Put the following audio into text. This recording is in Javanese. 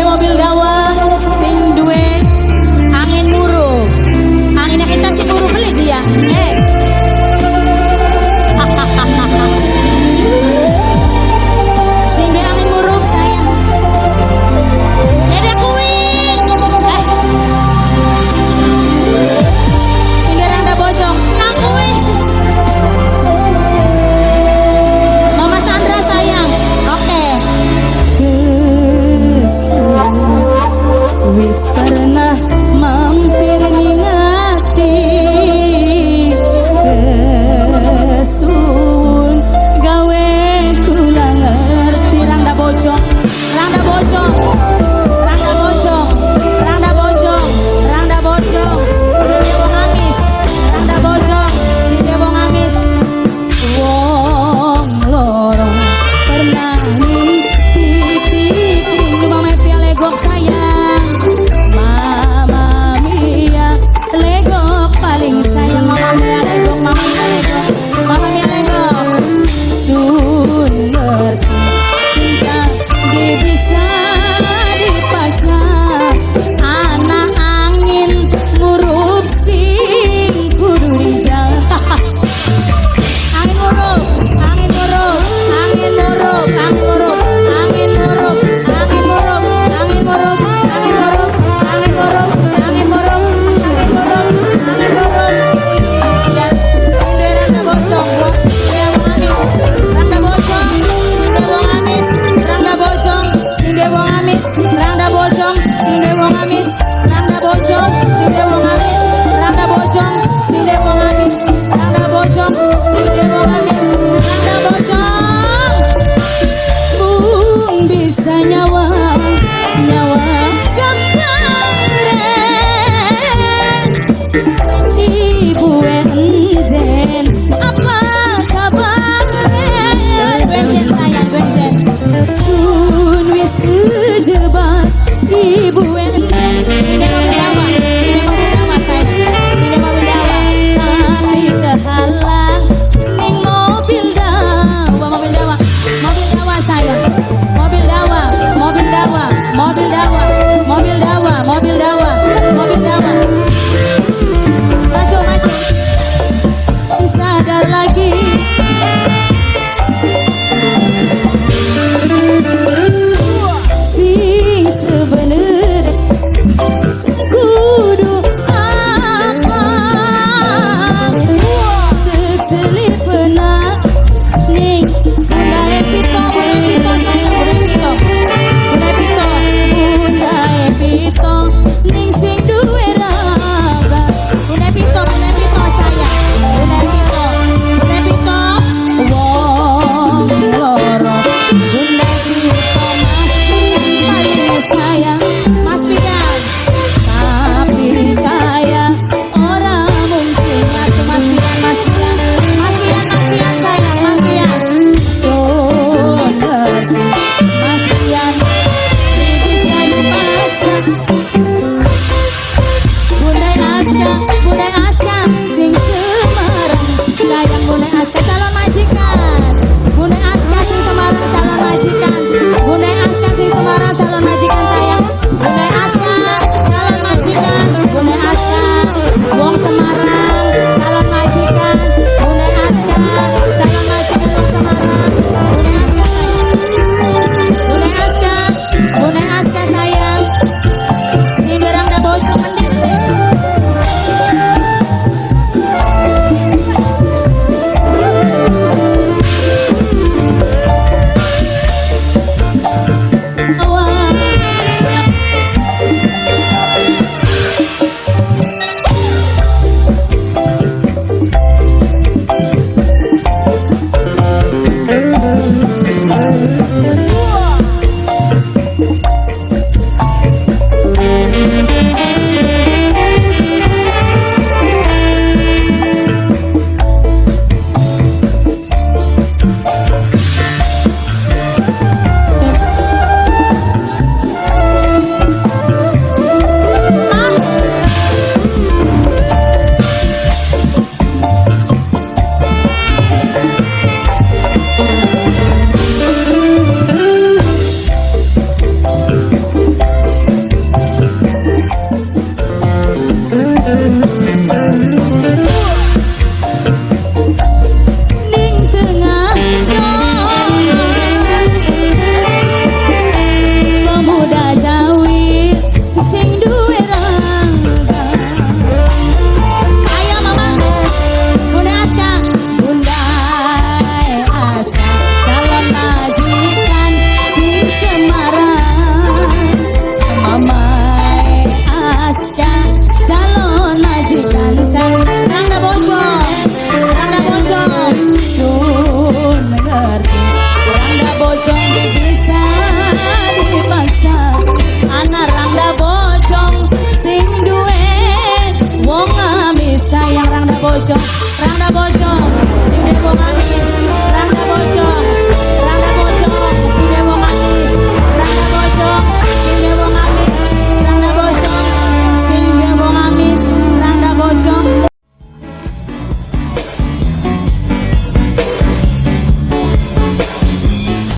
mobil dawet, sing duwe angin muru. Anginnya kita sih muru beli dia. Sing duwe angin murub sayang. Dede kuing. Sing duwe rangda bojong, nang kuing. Mama Sandra sayang. Oke. Wis pernah mampir ning ati, kesuwun gawe kula ngerti. Rangda bojong, rangda bojong, rangda bojong, rangda bojong, rangda bojong, sing wong amis, rangda bojong, sing wong amis. Wong loro pernah mimpi. Mama Mia legok sayang, Mama Mia legok paling sayang, Mama Mia legok, Mama Mia legok, Mama Mia legok. Sun ngerti cinta di bisa dipaksa, anak angin ngurup sing kudu dijaga. Angin murup, angin murup, angin murup, angin murup, angin murup, angin murup, angin murup, angin murup, angin murup, angin murup, angin murup, angin murup. Iya, sing duwe rangda bojong, wong amis, rangda bojong, sing duwe wong amis, rangda bojong, sing duwe wong amis, rangda bojong, sing duwe wong amis, rangda bojong, sing duwe wong amis, rangda bojong, sing duwe wong amis, rangda bojong, sing duwe wong amis, rangda bojong. Bung bisa nyawang, nyawang gambare Ibu enjen, apa kabar? Enjen sayang, enjen. Sun wis kejebak. Ojo.